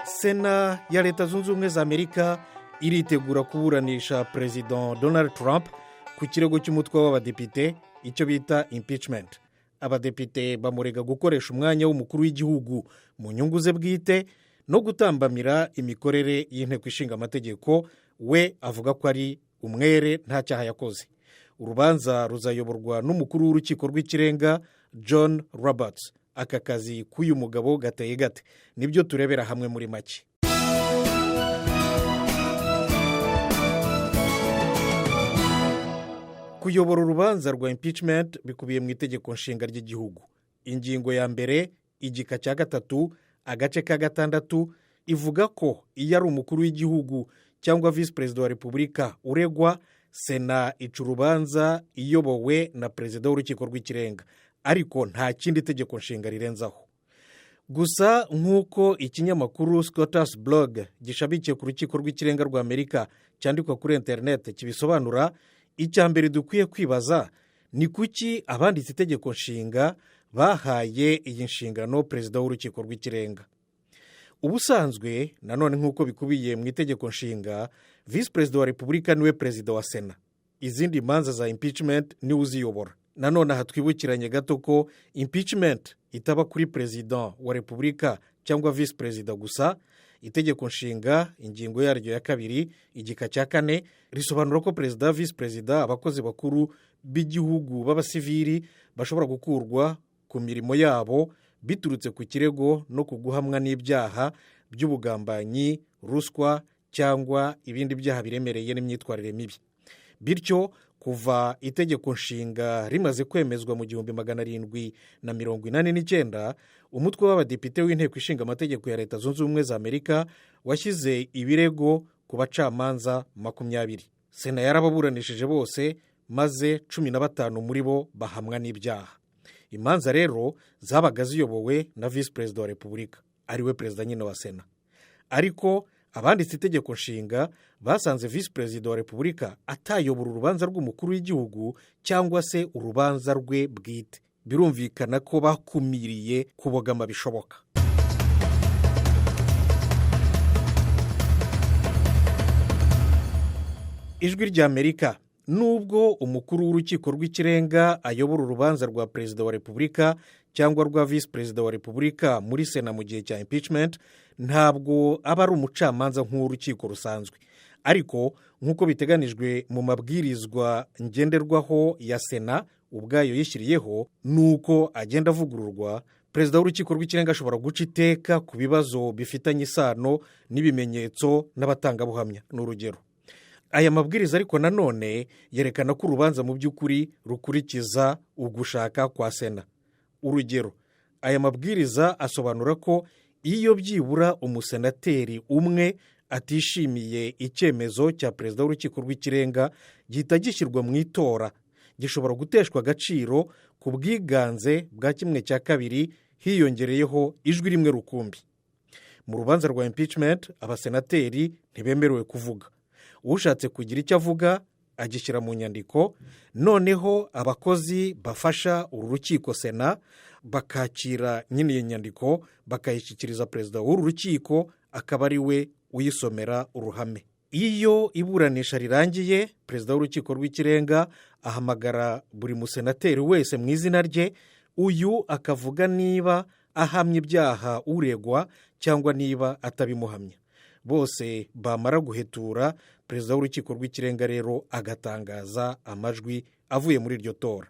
Sena ya Leta Zunze Ubumwe za Amerika iritegura kuburanisha Perezida Donald Trump ku kirego cy'umutwe w'abadepite, icyo bita impeachment. Abadepite bamurega gukoresha umwanya w'umukuru w'igihugu mu nyungu ze bwite no gutambamira imikorere y'Inteko Ishinga Amategeko. We avuga ko ari umwere, nta cyaha yakoze. Urubanza ruzayoborwa n'umukuru w'Urukiko rw'Ikirenga, John Roberts. Aka kazi k'uyu mugabo gateye gate? Nibyo turebera hamwe muri make. Kuyobora urubanza rwa impeachment bikubiye mu Itegeko Nshinga ry'igihugu, ingingo ya 1, igika cya 3, agace ka 6, ivuga ko iyo ari umukuru w'igihugu cyangwa visi perezida wa repubulika uregwa, Sena ica urubanza iyobowe na perezida w'Urukiko rw'Ikirenga, ariko nta kindi tegeko nshinga rirenzaho. Gusa nk'uko ikinyamakuru Scotus Blog gishamikiye ku Rukiko rw'Ikirenga rwa Amerika cyandikwa kuri interineti kibisobanura, icya mbere dukwiye kwibaza ni kuki abanditse Itegeko Nshinga bahaye iyi nshingano perezida w'Urukiko rw'Ikirenga. Ubusanzwe nanone, nk'uko bikubiye mu Itegeko Nshinga, visi perezida wa repubulika niwe perezida wa Sena. Izindi manza za impeachment niwe uziyobora. Nanone aha twibukiranye gato ko impeachment itaba kuri perezida wa repubulika cyangwa visi perezida gusa. Itegeko Nshinga, ingingo yaryo ya 2, igika cya 4, risobanura ko perezida, visi perezida, abakozi bakuru b'igihugu b'abasivili bashobora gukurwa ku mirimo yabo biturutse ku kirego no ku guhamwa n'ibyaha by'ubugambanyi, ruswa cyangwa ibindi byaha biremereye n'imyitwarire mibi. Bityo kuva Itegeko Nshinga rimaze kwemezwa mu 1789, umutwe w'abadepite w'Inteko Ishinga Amategeko ya Leta Zunze Ubumwe za Amerika washyize ibirego ku bacamanza 20. Sena yarababuranishije bose, maze 15 muri bo bahamwa n'ibyaha. Imanza rero zabaga ziyobowe na visi perezida wa repubulika, ariwe perezida nyine wa Sena. Ariko abanditse Itegeko Nshinga basanze visi perezida wa repubulika atayobora urubanza rw'umukuru w'igihugu cyangwa se urubanza rwe bwite. Birumvikana ko bakumiriye kubogama bishoboka. Ijwi ry'Amerika. Nubwo umukuru w'Urukiko rw'Ikirenga ayobora urubanza rwa perezida wa repubulika cyangwa rwa visi perezida wa repubulika muri Sena mu gihe cya impeachment, ntabwo aba ari umucamanza nk'uw'urukiko rusanzwe. Ariko nk'uko biteganijwe mu mabwirizwa ngenderwaho ya Sena ubwayo yishyiriyeho, nuko agenda avugururwa, perezida w'Urukiko rw'Ikirenga ashobora guca iteka ku bibazo bifitanye isano n'ibimenyetso n'abatangabuhamya, ni urugero. Aya mabwiriza ariko nanone yerekana ko urubanza mu by'ukuri rukurikiza ugushaka kwa Sena. Urugero, aya mabwiriza asobanura ko iyo byibura umusenateri umwe atishimiye icyemezo cya perezida w'Urukiko rw'Ikirenga, gihita gishyirwa mu itora. Gishobora guteshwa agaciro ku bwiganze bwa 1/2 hiyongereyeho ijwi rimwe rukumbi. Mu rubanza rwa impeachment, abasenateri ntibemerewe kuvuga. Ushatse kugira icyo avuga agishyira mu nyandiko, noneho abakozi bafasha uru rukiko, Sena, bakakira nyine iyo nyandiko, bakayishyikiriza perezida w'uru rukiko, akaba ari we uyisomera uruhame. Iyo iburanisha rirangiye, perezida w'Urukiko rw'Ikirenga ahamagara buri musenateri wese mu izina rye, uyu akavuga niba ahamya ibyaha uregwa cyangwa niba atabimuhamya. Bose bamara guhetura, perezida w'Urukiko rw'Ikirenga rero agatangaza amajwi avuye muri iryo tora.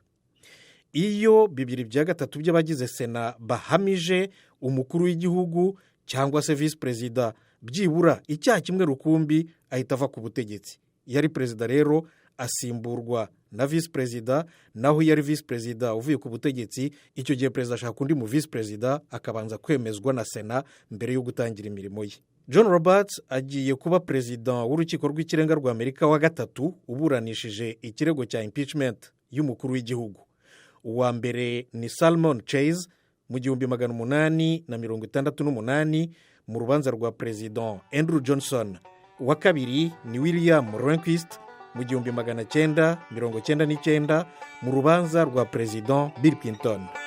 Iyo 2/3 by'abagize Sena bahamije umukuru w'igihugu cyangwa se visi perezida byibura icyaha kimwe rukumbi, ahita ava ku butegetsi. Iyo ari perezida rero, asimburwa na visi perezida, naho iyo ari visi perezida uvuye ku butegetsi, icyo gihe perezida ashaka undi mu visi perezida, akabanza kwemezwa na Sena mbere yo gutangira imirimo ye. John Roberts agiye kuba perezida w'Urukiko rw'Ikirenga rwa Amerika wa gatatu uburanishije ikirego cya impeachment y'umukuru w'igihugu. Uwa mbere ni Salmon Chase mu 1868 mu rubanza rwa Perezida Andrew Johnson. Uwa kabiri ni William Rehnquist Mu 1999, mu rubanza rwa Perezida Bill Clinton.